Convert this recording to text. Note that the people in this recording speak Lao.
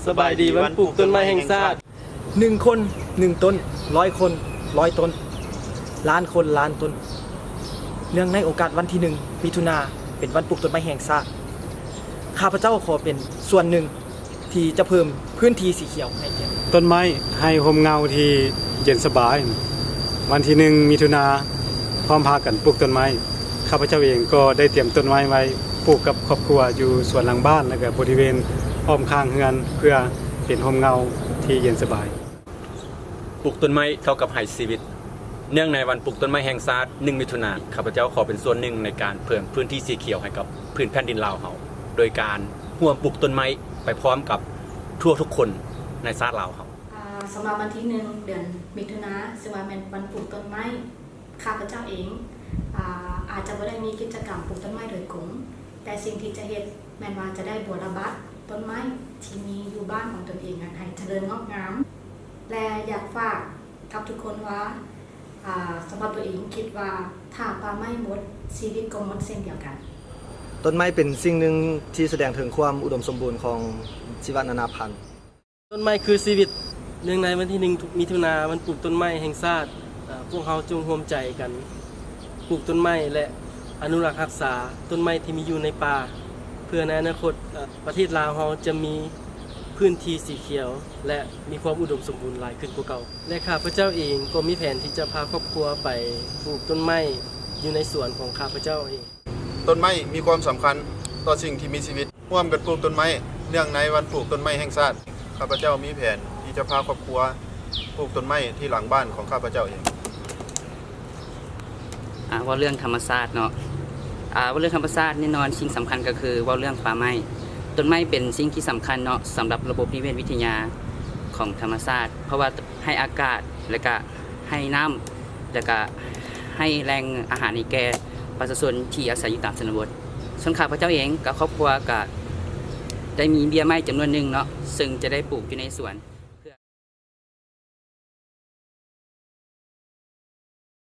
ສະບາຍດີວັນປູກຕົ້ນໄມ້ແຫ່ງຊາດ. ໜຶ່ງຄົນ ໜຶ່ງຕົ້ນ, ຮ້ອຍຄົນ ຮ້ອຍຕົ້ນ, ລ້ານຄົນ ລ້ານຕົ້ນ. ເນື່ອງໃນໂອກາດວັນທີໜຶ່ງ ມິຖຸນາ ເປັນວັນປູກຕົ້ນໄມ້ແຫ່ງຊາດ, ຂ້າພະເຈົ້າຂໍເປັນສ່ວນໜຶ່ງທີ່ຈະເພີ່ມພື້ນທີ່ສີຂຽວໃຫ້ແກ່ ຕົ້ນໄມ້ໃຫ້ຮົ່ມເງົາທີ່ເຢັນສະບາຍ. ວັນທີໜຶ່ງ ມິຖຸນາ ພ້ອມພາກັນປູກຕົ້ນໄມ້. ຂ້າພະເຈົ້າເອງກໍໄດ້ຕຽມຕົ້ນໄມ້ໄວ້ ປູກກັບຄອບຄົວຢູ່ສວນຫຼັງບ້ານ ແລະ ກະບໍລິເວນອ້ອມຂ້າງເຮືອນ ເພື່ອເປັນຮົ່ມເງົາທີ່ເຢັນສະບາຍ. ປູກຕົ້ນໄມ້ເທົ່າກັບໃຫ້ຊີວິດ. ເນື່ອງໃນວັນປູກຕົ້ນໄມ້ແຫ່ງຊາດ ໜຶ່ງ ມິຖຸນາ, ຂ້າພະເຈົ້າຂໍເປັນສ່ວນໜຶ່ງໃນການເພີ່ມພື້ນທີ່ສີຂຽວໃຫ້ກັບພື້ນແຜ່ນດິນລາວເຮົາ ໂດຍການຮ່ວມປູກຕົ້ນໄມ້ໄປພ້ອມກັບທົ່ວທຸກຄົນໃນຊາດລາວເຮົາ. ອ່າ ສຳລັບວັນທີໜຶ່ງ ເດືອນມິຖຸນາ ຊຶ່ງວ່າແມ່ນວັນປູກຕົ້ນໄມ້, ຂ້າພະເຈົ້າເອງ ອາ ອາດຈະບໍ່ໄດ້ມີກິດຈະກຳປູກຕົ້ນໄມ້ໂດຍກົງ, ແຕ່ສິ່ງທີ່ຈະເຮັດແມ່ນວ່າຈະໄດ້ບົວລະບັດຕົ້ນໄມ້ທີ່ມີຢູ່ບ້ານຂອງຕົນເອງນັ້ນໃຫ້ຈະເລີນງອກງາມ ແລະ ຢາກຝາກກັບທຸກຄົນວ່າ ອາ ສຳລັບຕົວເອງຄິດວ່າຖ້າປ່າໄມ້ໝົດ ຊີວິດກໍໝົດເຊັ່ນດຽວກັນ. ຕົ້ນໄມ້ເປັນສິ່ງໜຶ່ງທີ່ສະແດງເຖິງຄວາມອຸດົມສົມບູນຂອງຊີວະນານາພັນ. ຕົ້ນໄມ້ຄືຊີວິດ. ເນື່ອງໃນວັນທີໜຶ່ງ ທຸກ ມິຖຸນາ ວັນປູກຕົ້ນໄມ້ແຫ່ງຊາດ, ເອີ ພວກເຮົາຈົ່ງຮ່ວມໃຈກັນປູກຕົ້ນໄມ້ ແລະ ອະນຸລັກຮັກສາຕົ້ນໄມ້ທີ່ມີຢູ່ໃນປ່າ ເພື່ອໃນອະນາຄົດ ເອີ ປະເທດລາວເຮົາຈະມີພື້ນທີ່ສີຂຽວ ແລະ ມີຄວາມອຸດົມສົມບູນຫຼາຍຂຶ້ນກວ່າເກົ່າ. ແລະ ຂ້າພະເຈົ້າເອງກໍມີແຜນທີ່ຈະພາຄອບຄົວໄປປູກຕົ້ນໄມ້ຢູ່ໃນສວນຂອງຂ້າພະເຈົ້າເອງ. ຕົ້ນໄມ້ມີຄວາມສຳຄັນຕໍ່ສິ່ງທີ່ມີຊີວິດ. ຮ່ວມກັນປູກຕົ້ນໄມ້. ເນື່ອງໃນວັນປູກຕົ້ນໄມ້ແຫ່ງຊາດ, ຂ້າພະເຈົ້າມີແຜນທີ່ຈະພາຄອບຄົວປູກຕົ້ນໄມ້ທີ່ຫຼັງບ້ານຂອງຂ້າພະເຈົ້າເອງ. ອາ ເວົ້າເລື່ອງທຳມະຊາດເນາະ, ອາ ເວົ້າເລື່ອງທຳມະຊາດ ແນ່ນອນສິ່ງສຳຄັນກໍຄືເວົ້າເລື່ອງປ່າໄມ້. ຕົ້ນໄມ້ເປັນສິ່ງທີ່ສຳຄັນເນາະ ສຳລັບລະບົບນິເວດວິທະຍາຂອງທຳມະຊາດ, ເພາະວ່າໃຫ້ອາກາດ ແລະກະ ໃຫ້ນ້ຳ ແລະກະໃຫ້ແຫຼ່ງອາຫານໃຫ້ແກ່ປະຊາຊົນທີ່ອາໄສຢູ່ຕາມຊົນນະບົດ. ສ່ວນຂ້າພະເຈົ້າເອງກັບຄອບຄົວກະໄດ້ມີເບ້ຍໄມ້ຈຳນວນໜຶ່ງເນາະ ເຊິ່ງຈະໄດ້ປູກຢູ່ໃນສວນ.